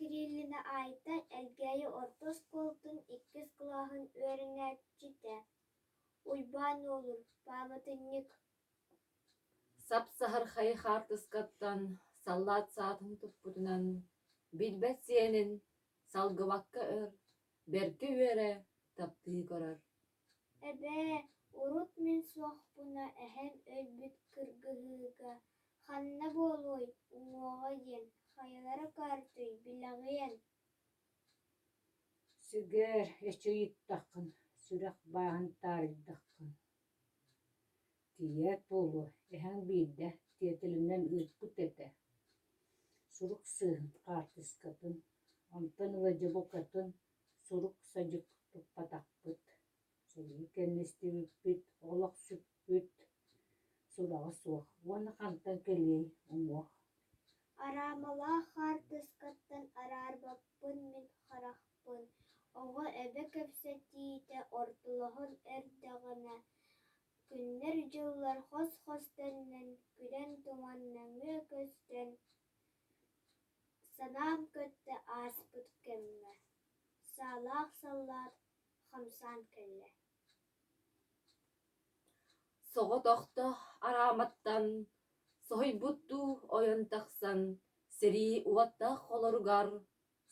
Кириллина Айта Элгээйи орто оскуолатын иккис кылааһын үөрэнээччитэ, Уйбаан Уолур, пааматынньык Сап-саһархай хаартыскаттан саллаат саатын туппутунан, билбэт сиэнин салгыбакка өр, бэркэ үөрэ, таптыы көрөр. Эбээ, урут мин суохпуна эһэм өлбүт кыргыһыыга ханна буолуой, уҥуоҕа диэн, хайалара көөртүй, билэҕиэн Сүгээр, эчи ыйыттаххын, сүрэх бааһын таарыйдаххын Тиийээт буолуо, эһэҥ биирдэ тиэтэлинэн ыыппыт этэ, сурук сыыһын, хаартыскатын, онтон ыла дьэ букатын сурук-садьык туппатахпыт, сэрии кэннэ истибиппит, олох сүппүт, сураҕа суох уонна хантан кэлиэй уҥуох Араамалаах хаартыскаттан араарбаппын мин харахпын, оҕо эбэ кэпсэтиитэ ортолоһон эрдэҕинэ, күннэр-дьыллар хос-хос төннөн, күдэн туман нөҥүө көстөн, санаам көттө ааспыт кэмҥэ, саалаах саллаат хамсаан кэллэ Соҕотохто арааматтан соһуйбуттуу ойон тахсан, сэрии уоттаах холоругар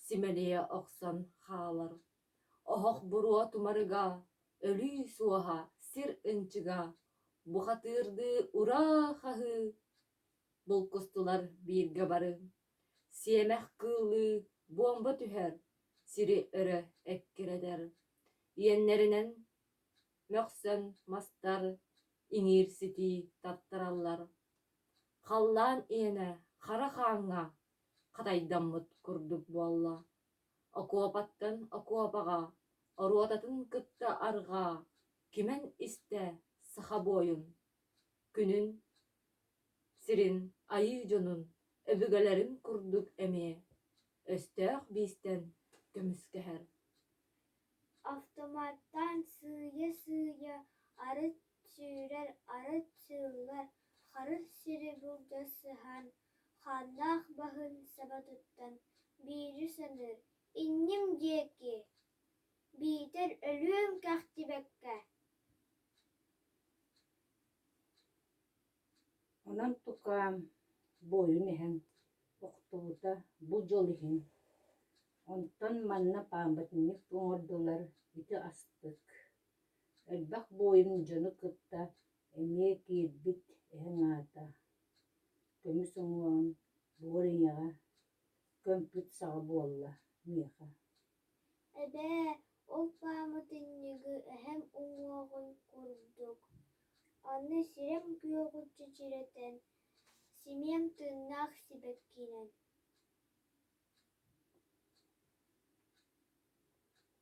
симэлийэ охсон хаалар. Оһох буруо тумарыга, өлүү суоһа сир ынчыга, бухатыырдыы ураа хаһыы булкустулар бииргэ бары. Сиэмэх кыыллыы буомба түһэр, сири өрө эккирэтэр. Иэннэринэн мөхсөн мастар иҥиир ситии таттараллар. Халлаан иэнэ хара хааҥҥа хатайдаммыт курдук буолла. Окуопаттан окуопаҕа оруотатын кытта арҕаа кимэн истэ саха буойун күнүн сирин айыы дьонун өбүгэлэрин курдук эмиэ өстөөх биистэн көмүскэһэр. Автоматтаан сыыйа-сыыйа арыт сүүрэр, арыт сыыллар, харыс сири былдьасыһан, хааннаах баһын саба туттан, биири саныыр: «Инним диэки, биитэр өлүөм кэхтибэккэ» Онон тукаам, буойун эһэҥ охтубута бу дьол иһин, онтон манна пааматынньык оҥордулар ити астык, элбэх буойун дьону кытта эмиэ киирбит эһэҥ аата, көмүс уҥуоҕун буор ийэҕэ көмпүт саҕа буолла миэхэ Эбээ, ол пааматынньыгы эһэм уҥуоҕун курдук, аны сирэм күөҕү чэчирэтэн, симиэм тыыннаах сибэккинэн.